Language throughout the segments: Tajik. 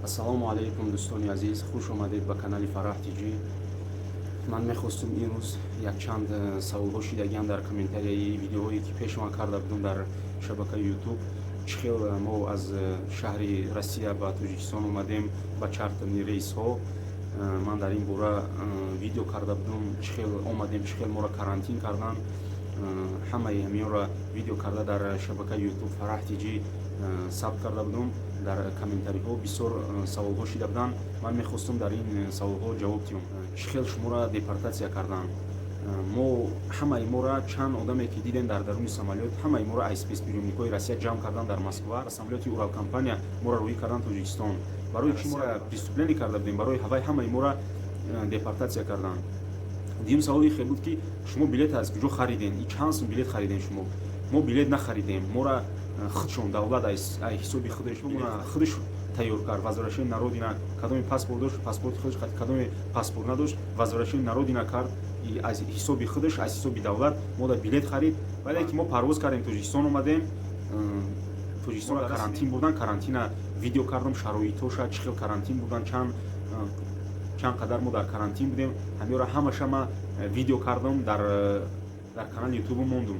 Ассалому алайкум, дӯстони азиз, хуш омадед ба канали Фараҳ Тиҷӣ. Ман мехостум имрӯз якчанд саволҳо шидагиам дар комментарияи видеоҳое, ки пеш ман карда будам дар шабакаи Ютуб. Чӣ хел мо аз шаҳри Россия ба Тоҷикистон омадем ба чартерный рейсҳо. Ман дар ин бора видео карда будам, чӣ хел омадем, чӣ хел моро карантин карданд. Ҳамаи ҳаминро видео карда дар шабакаи Ютуб Фараҳ Тиҷӣ сабт карда будам. Дар комментариҳо бисёр саволҳо шида буданд. Ман мехостум дар ин саволҳо ҷавоб диҳам. Чӣ хел шуморо депортатсия карданд? Мо ҳамаи моро, чанд одаме ки дидем дар даруни самолёт, ҳамаи моро аз спецприёмникҳои Россия ҷамъ карданд дар Москва. Самолёти Уралкомпания моро роҳӣ карданд Тоҷикистон. Барои чӣ моро преступление карда будем, барои ҳавай ҳамаи моро депортатсия карданд. Дуюм савол ин хел буд, ки шумо билет аз куҷо хариден и чанд сум билет хариден шумо? Мо билет нахаридем, моро худшон давлат ай ҳисоби худаш худаш тайёр кард. Возвращение на родина, кадоме паспорт дошт, паспорти худаш, кадоме паспорт надошт, возвращение на родина кард аз ҳисоби худаш, аз ҳисоби давлат мо да билет харид. Вале ки мо парвоз кардем, Тоҷикистон омадем, Тоҷикистонро карантин бурдан. Карантина видео кардам, шароитоша, чӣ хел карантин бурдан, чанд қадар мо дар карантин будем, ҳамеро ҳамаша ма видео кардам, дар канали Ютубу мондум.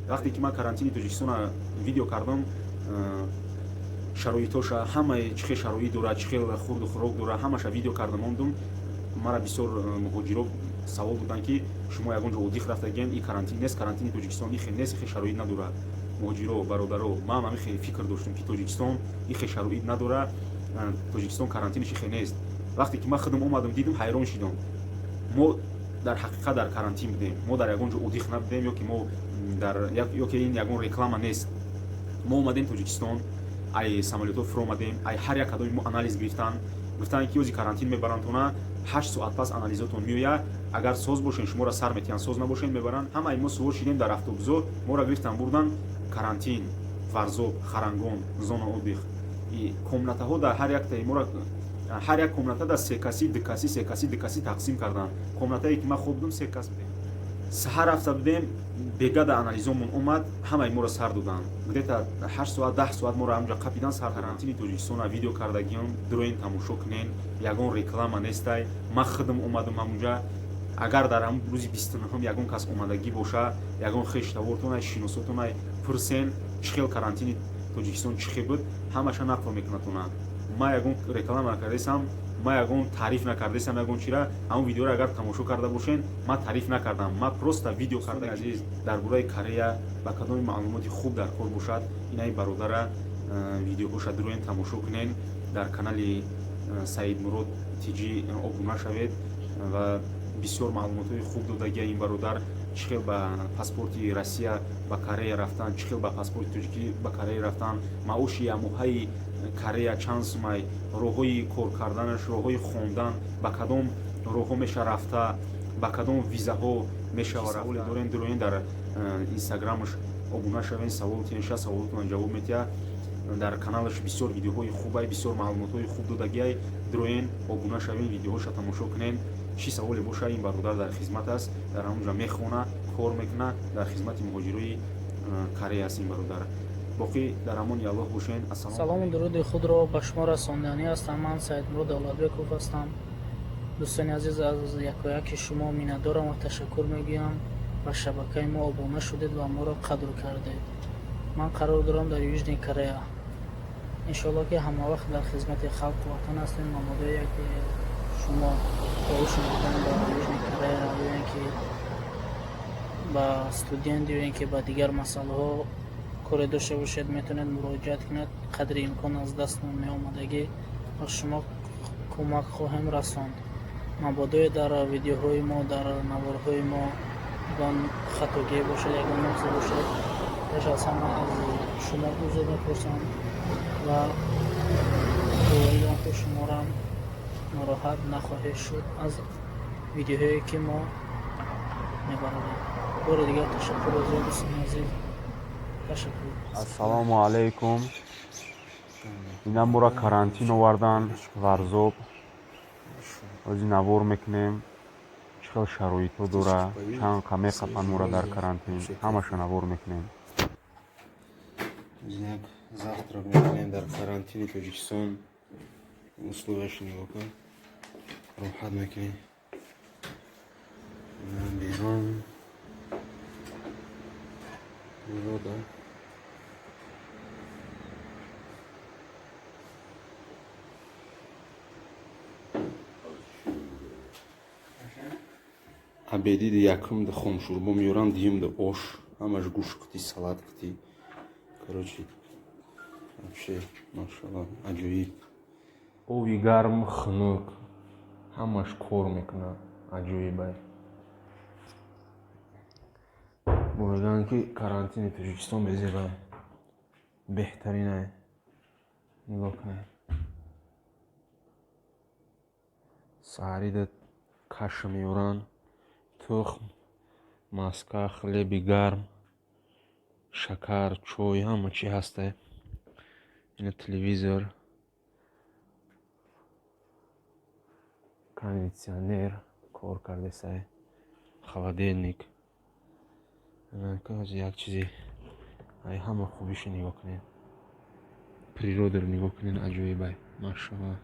Вақте ки ман карантини Тоҷикистона видео кардам, шароитоша ҳамаи, чӣ хел шароит дорад, чӣ хел хурду хӯрок дорад, ҳамаша видео карда мондум. Мара бисёр муҳоҷиро савол доданд, ки шумо ягон ҷо отдых рафтагиен, и карантин нест, карантини Тоҷикистон и хел нест, и хел шароит надорад. Муҳоҷиро, бародаро, ман ҳам хел фикр доштам, ки Тоҷикистон и хел шароит надорад, Тоҷикистон карантиниш и хел нест. Вақте ки ман худам омадам, дидам, ҳайрон шидам. Мо дар ҳақиқат дар карантин будем, мо дар ягон ҷо отдых набудем ё ки мо дар ё ки ин ягон реклама нест. Мо омадем Тоҷикистон, ай самолётҳо фуромадем, ай ҳар як кадоми мо анализ гирифтанд. Гуфтанд, ки ози карантин мебарандтона, 8 соат пас анализотон меояд, агар соз бошен, шуморо сар метиҳанд, соз набошен, мебаранд. Ҳамаи мо сувор шидем дар автобусо, моро гирифтан, бурдан карантин, Варзоб, Харангон, зона отдых. Комнатаҳо дар ҳар яктаи моро, ҳар як комната дар се касӣ, ду касӣ, се касӣ, ду касӣ тақсим карданд. Комнатае ки ман хоб будам, се кас будем. Саҳар рафта будем, бегада анализомон омад, ҳамаи моро сар доданд. Где-то 8 соат, 10 соат моро ҳамҷа қапидан, сар. Карантини Тоҷикистона видео кардагиён, дуроин, тамошо кунен, ягон реклама нестай. Ман худам омадам ҳамунҷа. Агар дар ҳамн рӯзи 29-ум ягон кас омадагӣ боша, ягон хештаворотонай, шиносотонай пурсен, чӣ хел карантини Тоҷикистон чӣ хел буд, ҳамаша нақл мекунатона. Ман ягон реклама накардесам, ман ягон таъриф накардесам ягон чира. Ҳамон видеоро агар тамошо карда бошен, ман таъриф накардам, ман просто видео карда. Азиз, дар бораи Корея ба кадоми маълумоти хуб дар кор бошад, инаи бародара видеоҳоша дуроен, тамошо кунен. Дар канали Саидмурод Тиҷӣ обуна шавед ва бисёр маълумотҳои хуб додагия ин бародар: чӣ хел ба паспорти Россия ба Корея рафтан, чӣ хел ба паспорти тоҷикӣ ба Корея рафтан, маоши ямоҳаи Корея чанд сумай, роҳҳои кор карданаш, роҳҳои хондан, ба кадом роҳҳо меша рафта, ба кадом визаҳо мешава. Саволе дорем, дуроен, дар инстаграмаш обуна шавен, савол тиеша, саволотона ҷавоб метиҳад. Дар каналаш бисёр видеоҳои хубай, бисёр маълумотҳои хуб додагиай. Дуроен, обуна шавен, видеоҳоша тамошо кунен. Чӣ саволе боша, ин бародар дар хизмат аст, дар ҳамонҷа мехона, кор мекуна, дар хизмати муҳоҷирои Корея аст ин бародар. Боқӣ дар амони Аллоҳ бошен. Салому дуруди худро ба шумо расонданӣ ҳастам. Ман Саидмурод Давлатбеков ҳастам. Дӯстони азиз, аз якояки шумо миннатдорам ва ташаккур мегӯям, ба шабакаи мо обуна шудед ва моро қадр кардед. Ман қарор дорам дар Южный Корея. Иншоалло, ки ҳамавақт дар хизмати халқу ватан ҳастем. Мабодое ки шумо хоҳиш мекунед ба Южный Корея ё ин ки ба студент, ё ин ки ба дигар масъалаҳо коре дошта бошед, метавонед муроҷиат кунед. Қадри имкон аз дастмон меомадагӣ ба шумо кӯмак хоҳем расонд. Мабодое дар видеоҳои мо, дар наворҳои мо ягон хатогӣ бошад, ягон нуқсе бошад, пеш аз ҳама аз шумо узр мепурсам ва боварӣ дорам, ки шуморам нороҳат нахоҳед шуд аз видеоҳое, ки мо мебарорем. Бори дигар ташаккури зиёд, дӯстони азиз, ташаккур. Ассалому алайкум. Ина моро карантин овардан Варзоб. Ози навор мекунем, чӣ хел шароитҳо дора, чанд қа меқапанд моро дар карантин, ҳамаша навор мекунем. Як завтрак мекунем дар карантини Тоҷикистон. Условияш нигоҳ кун, роҳат мекунӣ. Берун природа. Обедиди якумда хомшӯрбо меёрам, дуюмда ош, ҳамаш гӯшт қити, салат қити. Короче, вообще, машалло, аҷоиб. Оби гарм, хунук, ҳамаш кор мекунад, аҷоибай. Мегӯянд, ки карантини Тоҷикистон безебай, беҳтаринай. Нигоҳ кунед, саҳарида каша меёранд, тухм, маска, хлеби гарм, шакар, чой, ҳама чи ҳастай. Ина телевизор, кондитсионер кор кардесай, холодильник. Як чизи ай ҳама хубиша нигоҳ кунед, природаро нигоҳ кунед, аҷоибай, машалло.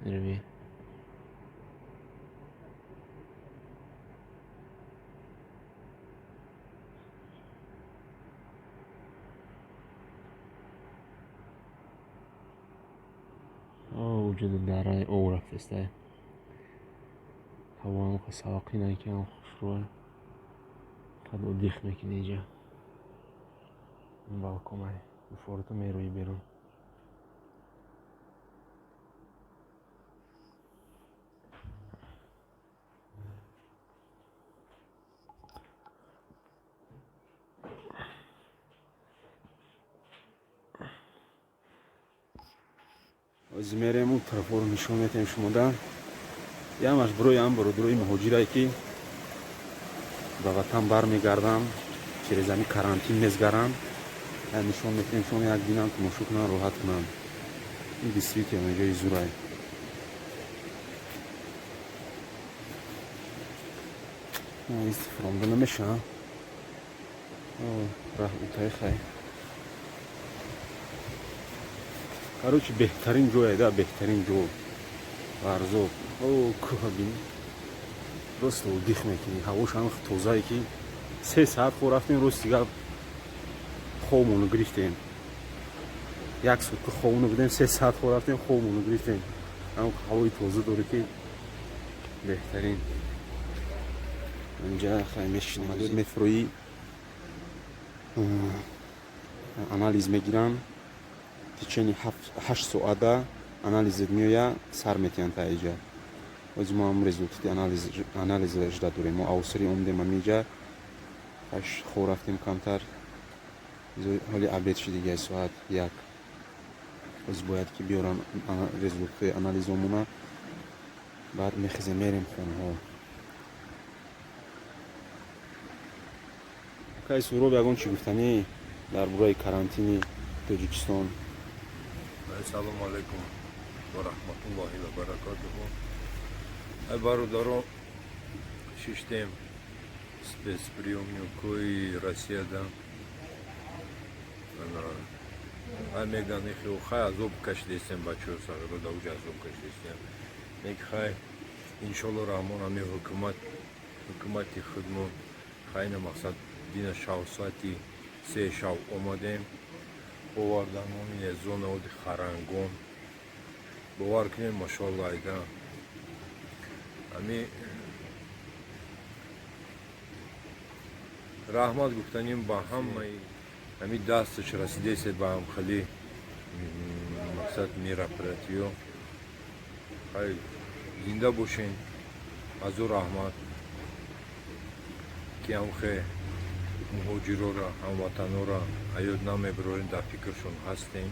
Инро вуҷуди дараи об рафтестай. Ҳаво ҳам салқинай, ки ҳам хушрӯй, фақат отдих мекунӣ. Иҷа балконай, буфорто мерӯӣ берун. Ҳозир мерем, он тарафҳоро нишон метаҳем шумода. Ямаш бирои ам бародарои муҳоҷирае, ки ба ватан бармегарданд, через ҳами карантин мезгаранд, нишон метаҳем шумо, як бинанд, тамошо кунанд, роҳат кунанд. Ин действительно ҷои зурай. Истифронда намеша, раҳ утаи хай. Короче, беҳтарин ҷое да, беҳтарин ҷо Варзоб. О, кӯҳа бин, рост отдих мекунӣ, ҳавош ҳам тозае, ки 3 саат хо рафтем, рости гап хобмону гирифтем. Як сутка хобону будем, 3 саат хо рафтем, хобмону гирифтем. Ҳам ҳавои тоза дорӣ, ки беҳтарин. Инҷа хай мешинем, мефурӯӣ, анализ мегирам, течение 8 соата анализет меоя, сар метиҳанд та иҷа. Ҳозир мо ҳам результати анализа жда дорем. Мо авсри омдем ҳамиҷа, ҳаш хо рафтем камтар, ҳоли обед ши дига, соат 1. Ҳозир бояд ки биёрам результатҳои анализомона, баъд мехезем, мерем хонаҳо. Акай Суроб, ягон чӣ гуфтанӣ дар бораи карантини Тоҷикистон? Салому алайкум ва раҳматуллоҳи ва баракатуҳу. Ай бародаро, шиштем спецприёмникҳои Россияда. Ай меган, ихи хай азоб кашидестем, бачаҳо сағиро да уҷа азоб кашидестем. Нек хай, иншолло раҳмон, ҳами ҳукумати худмо хайна мақсад дина шав соати 3 шав омадем, овардан момине зона оди харангон. Бовар кунем, машолло, айда ами раҳмат гуфтаним ба ҳамаи ами дасташ расидесе ба ҳамхали мақсад мероприятиё. Хай, зинда бошен, азу раҳмат, ки ҳамхе муҳоҷирора, ҳамватанора аёд намебирорем, дар фикршон ҳастем.